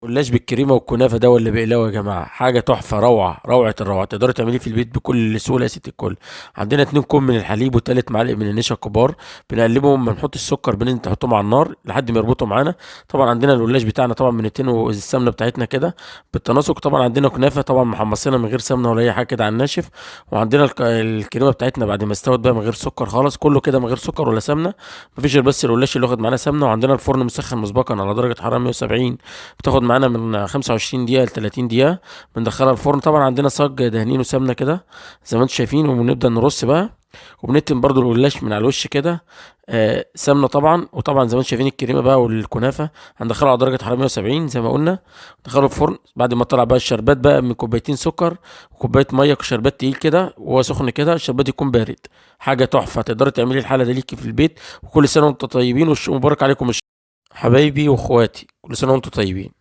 قلاش بالكريمه والكنافه ده ولا بقلاوه يا جماعة، حاجة تحفة، روعه روعه الروعه. تقدري تعمليه في البيت بكل سهولة يا ست الكل. عندنا 2 كوب من الحليب وثلاث معالق من النشا الكبار، بنقلبهم، بنحط السكر، بننزل نحطهم على النار لحد ما يربطوا معانا. طبعا عندنا القلاش بتاعنا طبعا بنتنه السمنة بتاعتنا كده بالتناسق. طبعا عندنا كنافه طبعا محمصينها من غير سمنه ولا اي حاجة كده على الناشف، وعندنا الكريمة بتاعتنا بعد ما استوت بقى من غير سكر خالص، كله كده من غير سكر ولا سمنه، مفيش غير بس القلاش اللي واخد معانا سمنه. وعندنا الفرن مسخن مسبقا على درجه حرارة 170، بتاخد معانا من 25 دقيقة ل 30 دقيقة، بندخلها الفرن. طبعا عندنا صاج دهنينه سمنة كده زي ما انتم شايفين، وبنبدأ نرص بقى، وبنتم برضو القلاش من على الوش كده، سمنة طبعا. وطبعا زي ما انتم شايفين الكريمة بقى والكنافة هندخلها على درجة حرارة 170 زي ما قلنا، ندخله الفرن. بعد ما طلع بقى الشربات بقى من كوبايتين سكر وكوباية مية، شربات تقيل كده وهو سخن كده، الشربات يكون بارد. حاجة تحفة، تقدري تعملي الحالة دي ليكي في البيت. وكل سنة وانتم طيبين، ومبارك عليكم حبايبي واخواتي، كل سنة وانتم طيبين.